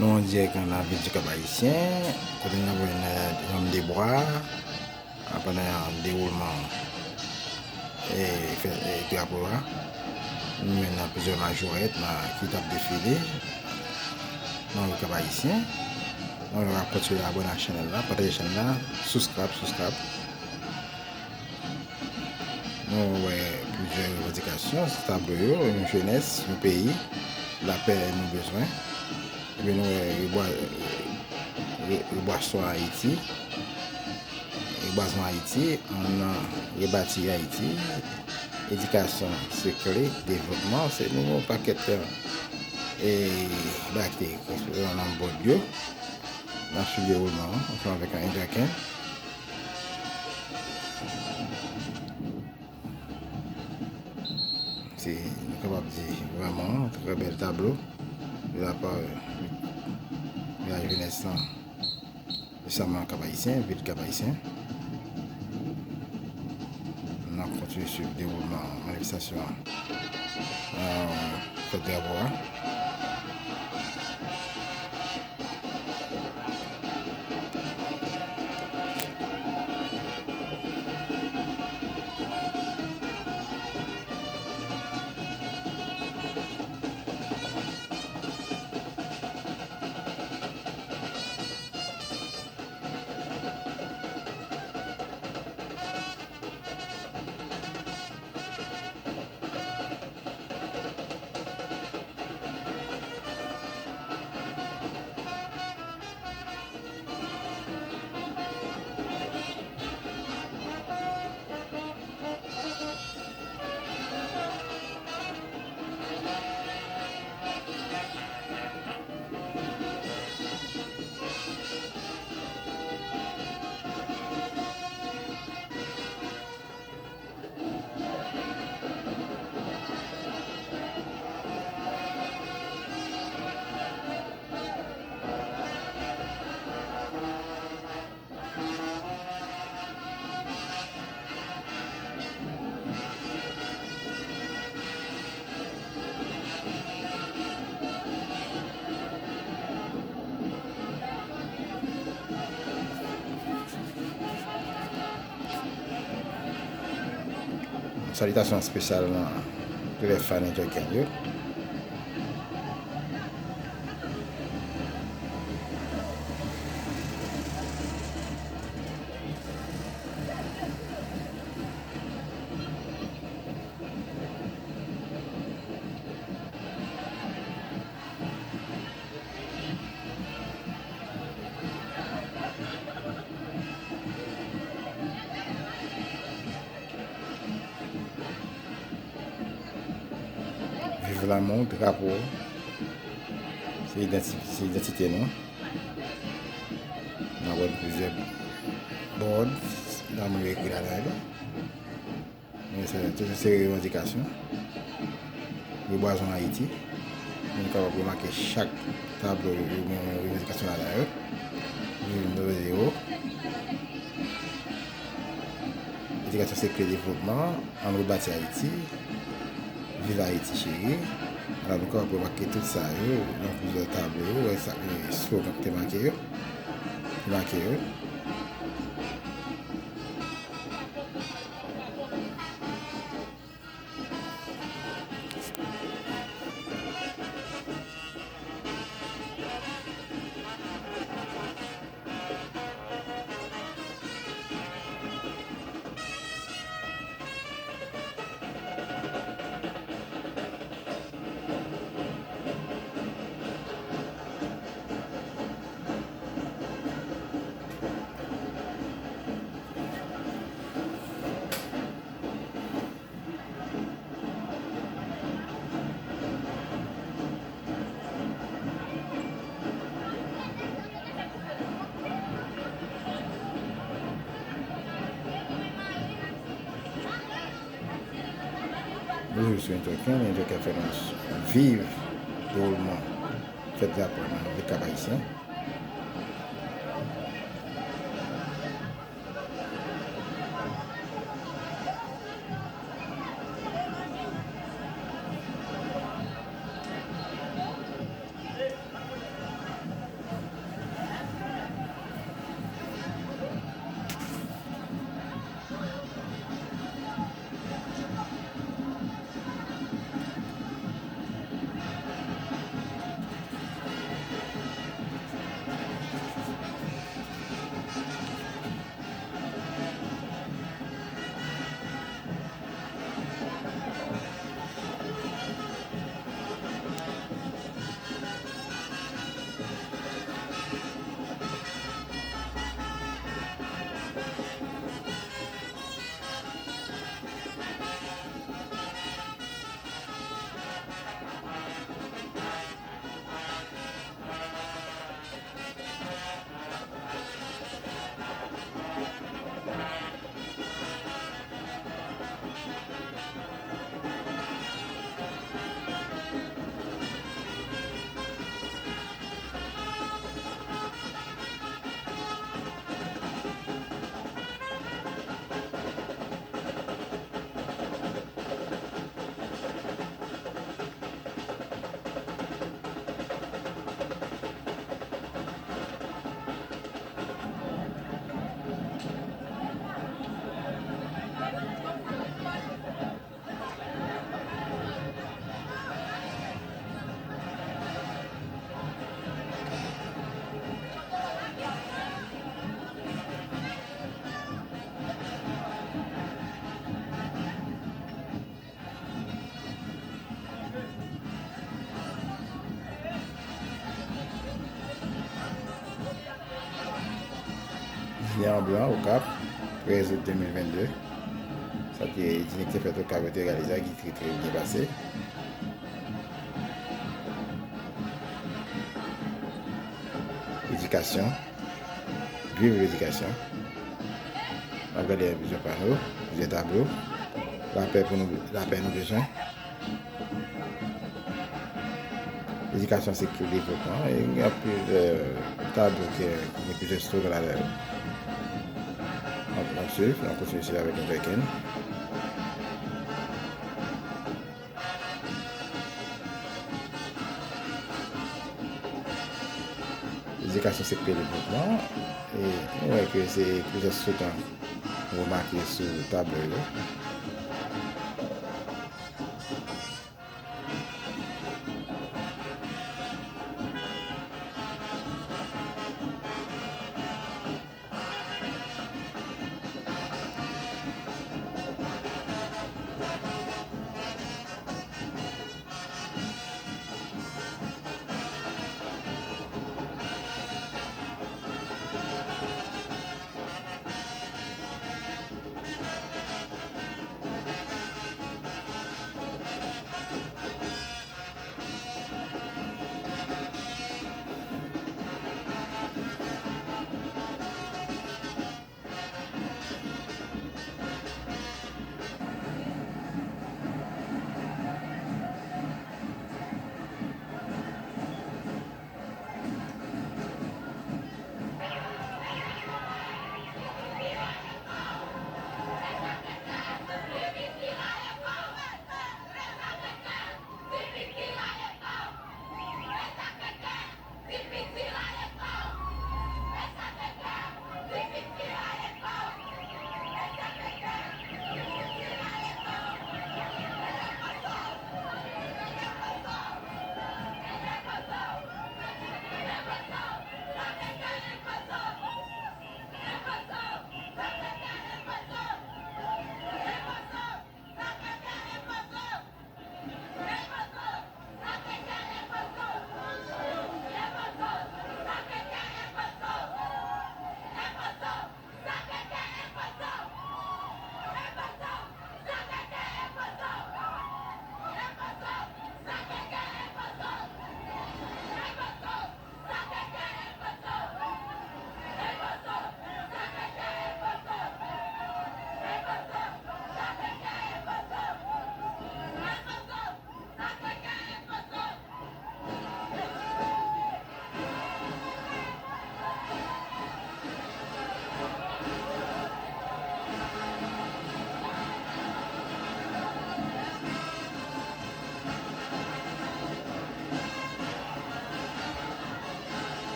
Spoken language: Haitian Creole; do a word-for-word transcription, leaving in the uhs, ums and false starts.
Nou an dirèk nan lavil di Kap Ayisyen, kote n ap wè nan Janm de Bwa, pandan dewoulman e, fè, e, drapo a. Nou wè nan plizyè majorèt nan, ki t ap defile nan lavil Kap Ayisyen. Nou ap kontinye abòne ak chanèl la, pataje chanèl la, subscribe, subscribe. Nou wè plizyè revandikasyon, tablo yo, yon jenès, yon peyi, lapè nou bezwen. Epi nou wè rebwa-, re-, rebwasman Ayiti, rebwasman Ayiti, ann rebati Ayiti, edikasyon se kle devlopman, se nou yon pakèt, e, bagay ki te ekspoze nan bòd yo. N ap swiv dewoulman an ansanm avèk yon enjèkè. Se, nou kapab di, vrèman, trè bèl tablo de la part de la jeunesse lan, spesyaman Kap Ayisyen, vil Kap Ayisyen. N ap kontinye swiv dewoulman manifestasyon an, euh, fèt drapo a. Salitasyon espesyal nan tout lè fan Enjèkè yo. Viv lanmou, drapo, se identi-, se idantite nou. N ap wè plizyè bòd, lanmou yo ekri ladan yo. Men se, tout se revandikasyon. Rebwazman Ayiti. Nou kapab remake chak tablo yo gen revandikasyon ladan yo. Viv nouvo zewo. Edikasyon se kle devlopman. Ann rebati Ayiti. Viv Ayiti cheri. Alò, nou kapab remake tout sa yo nan plizyè tablo yo. Wè sa, e, slogan ki te make yo. Ki make yo. Toujou sou Enjèkè, Enjèkè fè nou viv dewoulman fèt drapo nan vil Kap Ayisyen. Byen an blan, Okap, trèz out de mil vennde. Sa te, etidyan ki te fèt Okap yo te reyalize ki te trè byen pase. Edikasyon. Viv ledikasyon. N ap gade plizyè pano, plizyè tablo. Lapè pou nou, lapè nou bezwen. Edikasyon se kle devlopman. E gen anpil, euh, tablo ke, gen plizyè slogan ladan yo. N ap, n ap swiv, n ap kontinye swiv avèk nou weekend. Edikasyon se kle devlopman. E nou wè ke se plizyè slogan nou remake sou tablo yo.